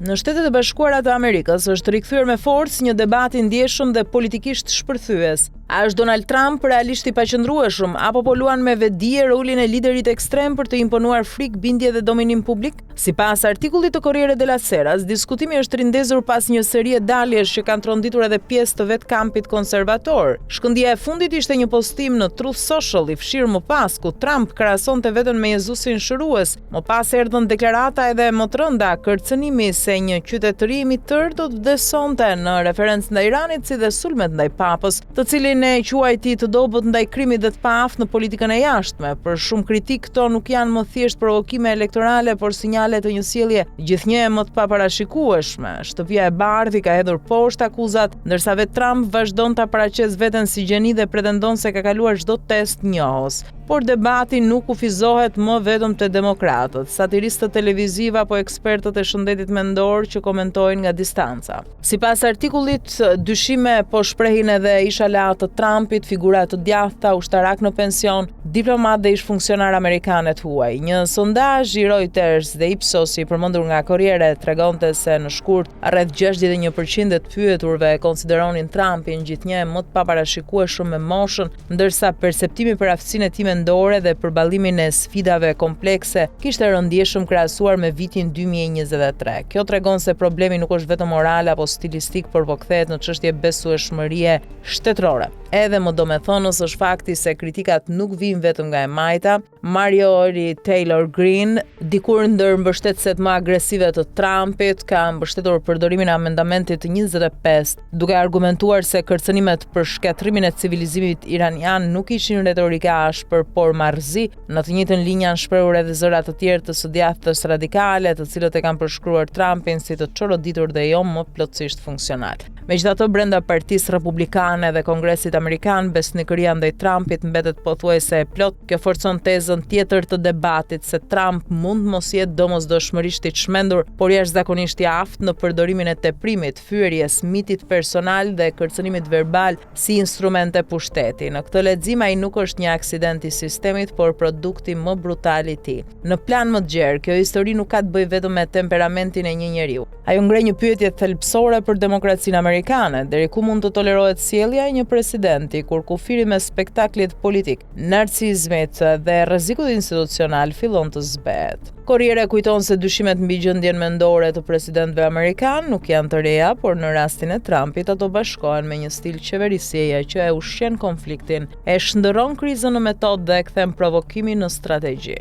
Në Shtetet e Bashkuara të Amerikës është rikthyer me forcë një debat i ndjeshëm dhe politikisht shpërthyes. A është Donald Trump realisht i paqëndrueshëm apo po luan me vetëdije rolin e liderit ekstrem për të imponuar frikë, bindje dhe dominim publik? Sipas artikullit të Corriere della Sera, diskutimi është rindezur pas një serie daljesh që kanë tronditur edhe pjesë të vetë kampit konservator. Shkëndija e fundit ishte një postim në Truth Social i fshirë më pas, ku Trump krahasonte veten me Jezusin shërues, Më pas erdhën deklarata edhe më të rënda, kërcënimi se një qytetërim i tërë do të vdes sonte në referencë ndaj Iranit si dhe sulmet ndaj Papës, të cilin e quajti të dobët ndaj krimit dhe të paaftë në politikën e jashtme. Për shumë kritikë këto nuk janë më thjesht provokime elektorale, por sinjale të një sjellje gjithnjë e më të paparashikueshme. Shtëpia e Bardhë i ka hedhur poshtë akuzat, ndërsa vetë Trump vazhdon ta paraqesë veten si gjeni dhe pretendon se ka kaluar çdo test njohës. Por debati nuk kufizohet më vetëm te demokratët, satiristët televizivë apo ekspertët e shëndetit mendor që komentojnë nga distanca. Sipas artikullit, dyshime po shprehin edhe ish-aleatë të Trumpit, figura të djathta, ushtarakë në pension, diplomatë dhe ish-funksionarë amerikanë e të huaj. Një sondazh i Reuters dhe Ipsos i përmendur nga Corriere tregonte se në shkurt rreth 61% e të pyeturve e konsideronin Trumpin gjithnjë e më të paparashikueshëm me moshën ndërsa perceptimi për aftësinë e tij mendore dhe përballimin e sfidave komplekse kishte rënë ndjeshëm krahasuar me vitin 2023. Kjo tregon se problemi nuk është vetëm moral apo stilistik, por po kthehet në çështje besueshmërie shtetërore. Edhe më domethënës është fakti se kritikat nuk vijnë vetëm nga e majta, Marjorie Taylor Greene, dikur ndër mbështetëset më agresive të Trumpit, ka mbështetur përdorimin e amendamentit 25, duke argumentuar se kërcënimet për shkatërrimin e civilizimit iranian nuk ishin retorikë e ashpër, por marrëzi. Në të njëjtën linjë janë shprehur edhe zëra të tjerë të së djathtës radikale, të cilët e kanë përshkruar Trumpin si të çoroditur dhe jo më plotësisht funksional. Megjithatë, brenda Partisë Republikane dhe Kongresit Amerikan, besnikëria ndaj Trumpit mbetet pothuajse e plotë. Kjo forcon tezën tjetër të debatit se Trump mund të mos jetë domosdoshmërisht i çmendur, por jashtëzakonisht i aftë në përdorimin e teprimit, fyerjes, mitit personal dhe kërcënimit verbal si instrumente pushteti. Në këtë lexim ai nuk është një aksident i sistemit, por produkti më brutal i tij. Në plan më të gjerë, kjo histori nuk ka të bëjë vetëm me temperamentin e një njeriu. Ajo ngre një pyetje thelbësore për demokracinë amerikane, deri ku mund të tolerohet sjellja e një presidenti kur kufiri mes spektaklit politik, narcizmit dhe rrezikut institucional fillon të zbehet. Corriere kujton se dyshimet mbi gjendjen mendore të presidentëve amerikanë nuk janë të reja, por në rastin e Trumpit ato bashkohen me një stil qeverisjeje që e ushqen konfliktin, e shndërron krizën në metodë dhe e kthen provokimin në strategji.